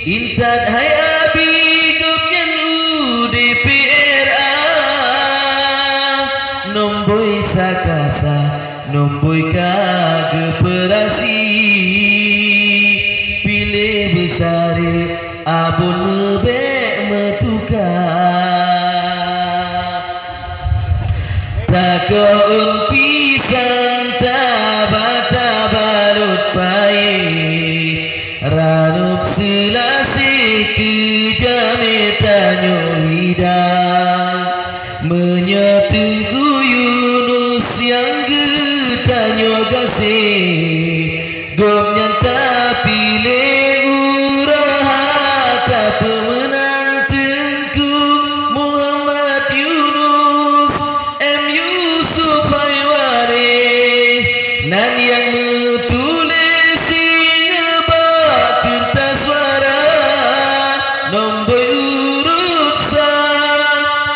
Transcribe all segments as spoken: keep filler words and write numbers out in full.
Intat hai Abi gobnyan u D P R A, nomboi sakasa, nomboi ka geupeurasi, piléh beusaré abon meubék meutuka. Takon pisang taba-taba rot payé, ranub seulasé keu jamé tanyoe hidang. Meunyoe Teungku Yunus nyang geutanyoe gaséh, gobnyan tapiléh uroe ha ka peumeunang Teungku Muhammad Yunus M Yusuf Haiwari, nan nyang meutuléh singoh bak keureutas suara, nomboi urut sa,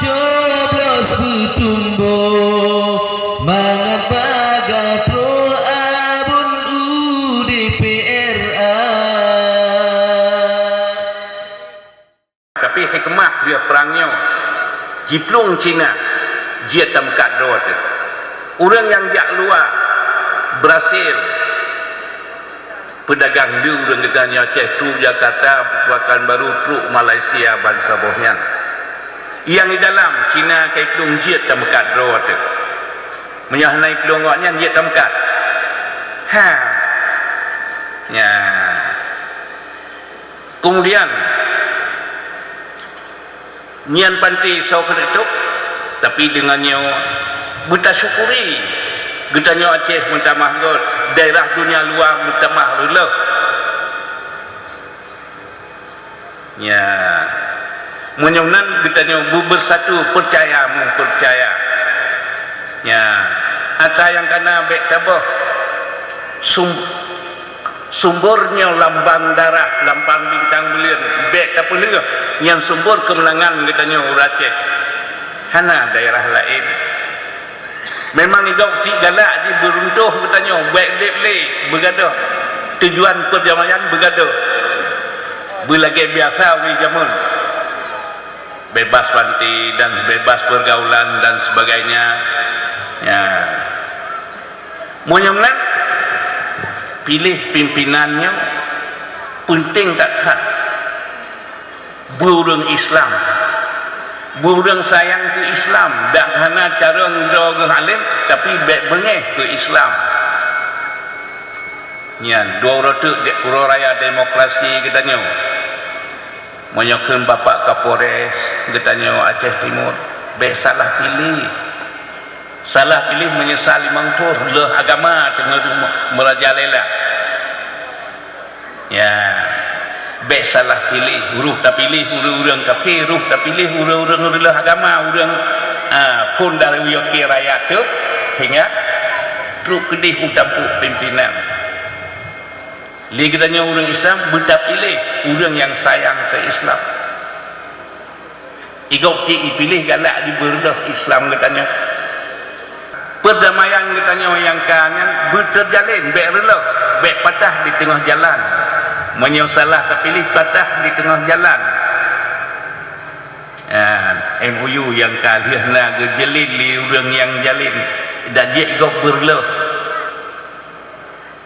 coblos beutumbôh, mangat bagaih troh abon u D P R A. Tapi hikmah lheueh prang nyoe, jiplueng Cina jeuet tameukat droe teuh. Ureuëng nyang jak luwa, Brasil, peudagang lé ureuëng geutanyoe Aceh, trok Jakarta, Pekanbaru, trok Malaysia, bansaboh nyan. Nyang di dalam Cina ka jiplueng jeuet tameukat droe teuh. Meunyoe hana jiplueng awaknyan jeuet tameukat. Ha. Nya. Keumudian, nyan panté soe keuneuk tôb, tapi deungon nyoe beutasyukuri geutanyoe Aceh meutamah göt, daerah donya luwa meutamah reuloh. Nya, meunyoe nan geutanyoe beubeusatu peucaya meupeucaya. Nya, atra nyang kana bék taboh. Sum-, sumbor nyoe lambang darah, lambang bintang buleuen, bék tapeuleueh nyan sumbor keumeunangan geutanyoe ureuëng Aceh. Hana daerah laén. Memang idok cit galak jih beuruntoh geutanyoe, bék udeb lé beugadoh. Tujuan peudamaian beugadoh. Beulagée biasa ubé jameun. Bebas panté dan bebas pergaulan dan sebagainya. Ya. Meunyoe nyan, piléh pimpinan nyoe peunteng that-that. Beu ureuëng Islam. Beu ureuëng sayang keu Islam, dak hana carông droe geuh além, tapi bék beungéh keu Islam. Nyan, dua uroe teuk gét uroe raya demokrasi geutanyoe. Meunyoe kheun Bapak Kapolres geutanyoe Aceh Timur, bék salah piléh. Salah piléh meunyeusal limong thôn, lheueh agama teungoh meurajalela. Ya, bék salah piléh, roh tapiléh ureuëng-ureuëng kafé, roh tapiléh ureuëng-ureuëng reuloh agama, ureuëng, a, phon dari uyoe keu raya teuh, sehingga trok keudeh u tampôk pimpinan. Lé geutanyoe ureuëng Islam beutapiléh ureuëng nyang sayang keu Islam. Igok cit ipiléh galak jibeureuloh Islam geutanyoe. Peurdamaian geutanyoe nyang ka nyan beuteujalén, bék reuloh, bék patah di teungoh jalan. Meunyoe salah tapiléh, patah di teungoh jalan. Ah, M O U nyang ka lheueh na geujalén lé ureuëng nyang jalén, dak jeuet gob beureuloh.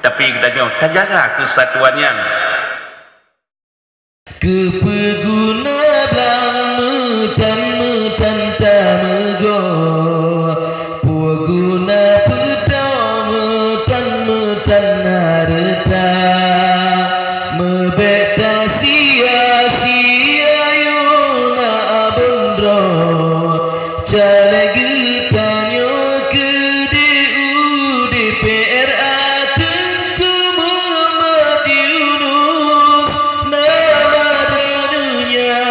Tapi geutanyoe tajaga keusatuan nyan. Keupeue guna blang meutan-meutan tameugoe? Peue guna peutôh meutan-meutan hareuta? Meubék tasia-sia yoh na abon droe. Caleg geutanyoe keudeh u D P R A Teungku Muhammad Yunus, nama droeneuh nyan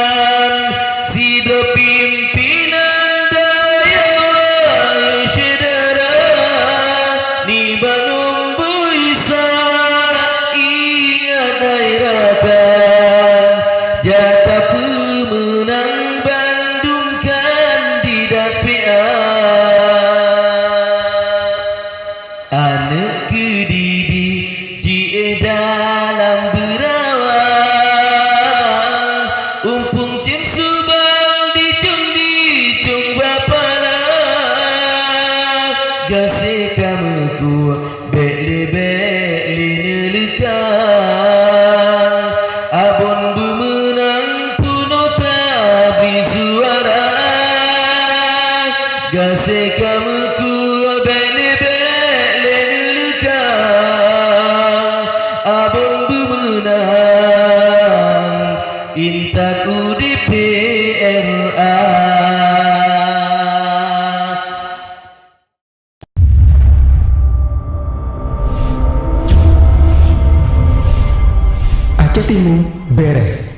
Cetimu bereh.